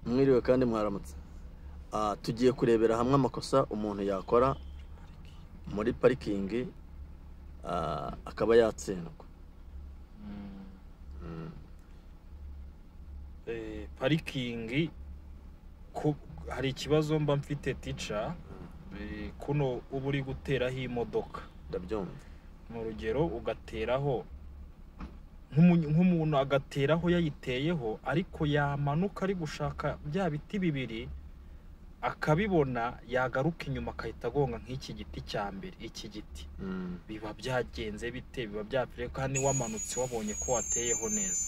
Mwiriwe kandi mwaramutse. Tugiye kurebera hamwe amakosa umuntu yakora muri parikingi akaba yatsindwa. Parikingi hari ikibazo mba mfite tica, kuno uba uri guteraho imodoka. Ndabyumva. Mu rugero ugateraho nk'umuntu agateraho yayiteyeho, ariko yamanuka ari gushaka bya biti bibiri akabibona, yagaruka inyuma akahita agonga nk'iki giti cya mbere, iki giti. Biba byagenze bite? Biba byapfiriye kandi wamanutse wabonye ko wateyeho neza.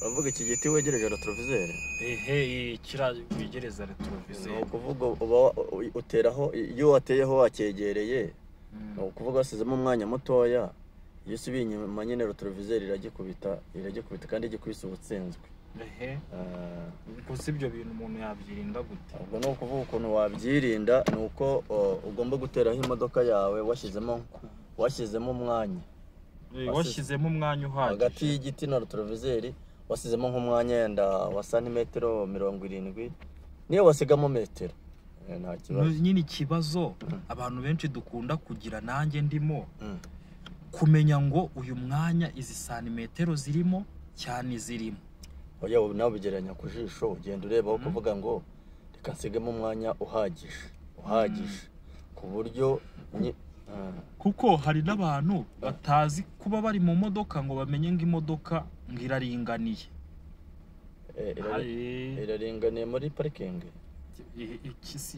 Bavuga iki giti wegereje rétroviseur? Ehe, kiriya wegereza Ni rétroviseur. ukuvuga uba uteraho, iyo wateyeho wakegereye, ni ukuvuga wasizemo umwanya mutoya, iyo usubiye inyuma nyine rétroviseur iragikubita kandi igikubise uba utsinzwe. Ehe, gusa ibyo bintu umuntu yabyirinda gute? Ubwo ni ukuvuga ukuntu wabyirinda ni uko ugomba guteraho imodoka yawe washyizemo umwanya. Washyizemo umwanya hagati uhagije. y'igiti na rétroviseur, wasizemo nk'umwanya yenda wa santimetero 70, niyo wasigamo metero nta kibazo. Nyine ikibazo abantu benshi dukunda kugira, nanjye ndimo, kumenya ngo uyu mwanya izi santimetero zirimo cyane zirimo. Oya, ubu nawe ubigereranya ku jisho, ugenda ureba aho kuvuga ngo reka nsigemo umwanya uhagije ku buryo Kuko hari n'abantu batazi kuba bari mu modoka ngo bamenye ngo imodoka ngo iraringaniye. Iraringaniye muri parikingi?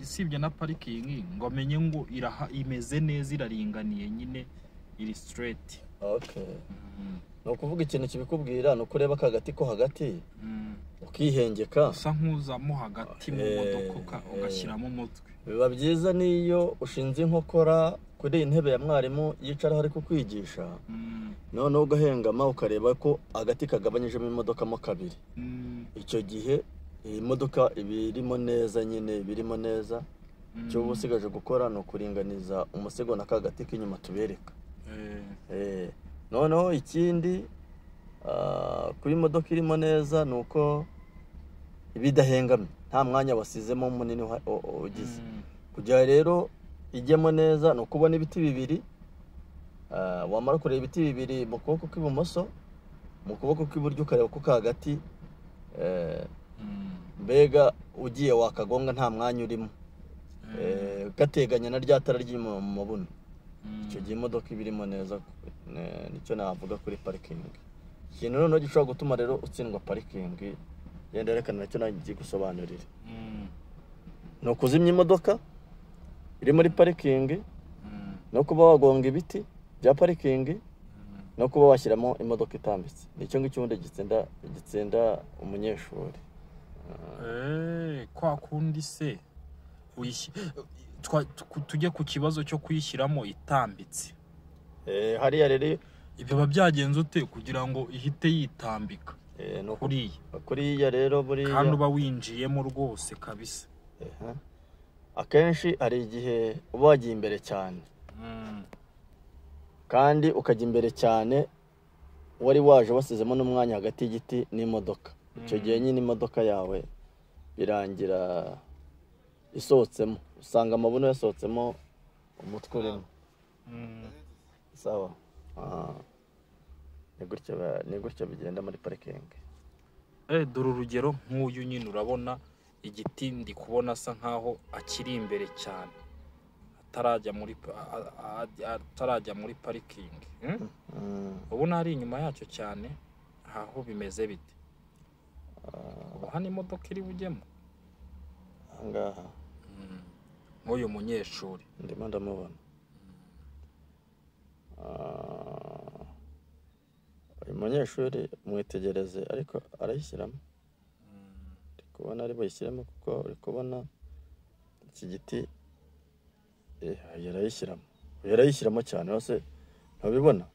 Usibye na parikingi, ngo amenye ngo iraha imeze neza, iraringaniye nyine, iri straight. Okay, ni ukuvuga ikintu kibikubwira ni uko ureba aka gati ko hagati ukihengeka. Usa nk'uzamo hagati mu modoka ugashyiramo umutwe. Biba byiza n'iyo ushinze inkokora kuri iyi ntebe ya mwarimu yicaraho ari kukwigisha, noneho ugahengama ukareba ko agati kagabanyijemo imodoka mo kabiri. Icyo gihe iyi modoka iba irimo neza nyine, iba irimo neza. Icyo uba usigaje gukora ni ukuringaniza umusego na ka gati k'inyuma tubereka. Noneho ikindi, kuba imodoka irimo neza ni uko iba idahengamye, nta mwanya wasizemo munini ugize. Kugira rero ijyemo neza ni uko ubona ibiti bibiri, wamara kureba ibiti bibiri mu kuboko kw'ibumoso, mu kuboko kw'iburyo ukareba ko ka gati mbega ugiye wakagonga nta mwanya urimo, gateganye na rya tara ry'inyuma mu mabuno. Icyo gihe imodoka iba irimo neza. Nicyo navuga kuri parikingi. Ikintu noneho gishobora gutuma rero utsindwa parikingi, genda reka nacyo nagiye gusobanurira, ni ukuzimya imodoka iri muri parikingi, no kuba wagonga ibiti bya parikingi, no kuba washyiramo imodoka itambitse. Nicyo ngicyo ubundi gitsinda umunyeshuri. Kwa kundi se tujye ku kibazo cyo kuyishyiramo itambitse. Hariya rero Biba byagenze ute kugira ngo ihite yitambika? Ni Kuriya. Kuriya rero buriya Kandi uba winjiyemo rwose kabisa. Ehe. Akenshi hari igihe uba wagiye imbere cyane, kandi ukajya imbere cyane wari waje wasizemo n'umwanya hagati y'igiti n'imodoka. Icyo gihe nyine imodoka yawe birangira isohotsemo, usanga amabuno yasohotsemo, umutwe urimo. Sawa. Ni gutya bigenda muri parikingi. Dore urugero nk'uyu nyine, urabona igiti ndi kubona asa nkaho akiri imbere cyane, atarajya muri parikingi? Ubona ari inyuma yacyo cyane. Aho bimeze bite ubu? Hano imodoka iri bujyemo? Ahangaha? Nk'uyu munyeshuri. Ndimo ndamubona. Uyu munyeshuri mwitegereze, ariko arayishyiramo, ndi kubona ari buyishyiremo, kuko uri kubona iki giti, yarayishyiramo, yarayishyiramo cyane hose. Ntubibona?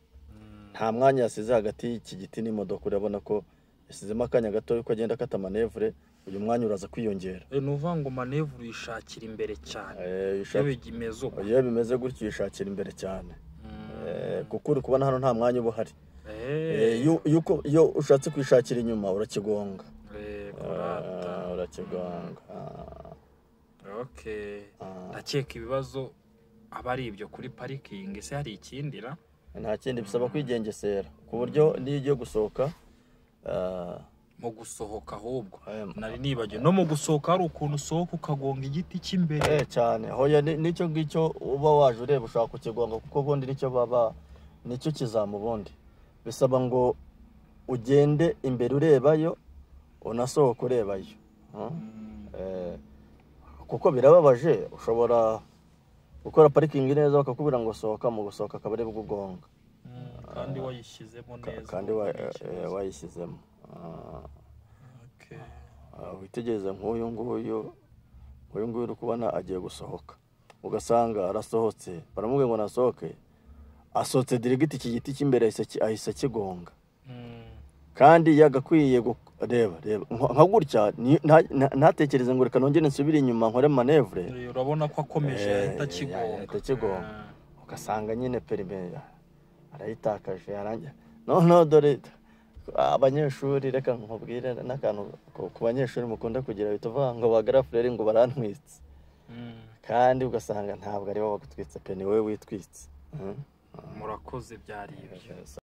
Nta mwanya yasize hagati y'iki giti n'imodoka. Urabona ko yasizemo akanya gato. Yuko agenda akata manœuvre, uyu mwanya uraza kwiyongera. Ni ukuvuga ngo manœuvre uyishakira imbere cyane iyo bimeze uko. Iyo bimeze gutyo uyishakira imbere cyane. Kuko uri kubona hano nta mwanya uba uhari. Iyo ushatse kwishakira inyuma urakigonga. Korate. Urakigonga. Okay, ndakeka ibibazo aba ari ibyo kuri parikingi. Se hari ikindi ra? Nta kindi, bisaba kwigengesera ku buryo n'iyo ugiye gusohoka Mu gusohoka ahubwo nari nibagiwe, no mu gusohoka hari ukuntu usohoka ukagonga igiti cy'imbere. Cyane, hoya n'icyo ngicyo uba waje ureba ushobora kukigonga, kuko ubundi nicyo baba nicyo kizamu. Ubundi bisaba ngo ugende imbere urebayo, unasohoka urebayo. Kuko birababaje, ushobora gukora parikingi neza bakakubwira ngo sohoka, mu gusohoka akaba aribwo ugonga. Kandi wayishyizemo neza. Kandi wayishyizemo. Witegereze nk'uyu nguyu, uyu nguyu uri kubona agiye gusohoka, ugasanga arasohotse, baramubwira ngo nasohoke, asohotse direct iki giti cy'imbere ahise akigonga. Kandi yagakwiye reba reba nka gutya, ntatekereze ngo reka nongere nsubire inyuma nkore manevure. Urabona ko akomeje ahita akigonga. Ahita akigonga, ugasanga nyine perime arayitakaje yarangiye. Noneho dore abanyeshuri, reka nkubwire n'akantu ku banyeshuri mukunda kugira, bihita uvuga ngo ba garafureri ngo barantwitse, kandi ugasanga ntabwo ari bo bagutwitse pe, ni wowe witwitse. Murakoze, byari ibyo.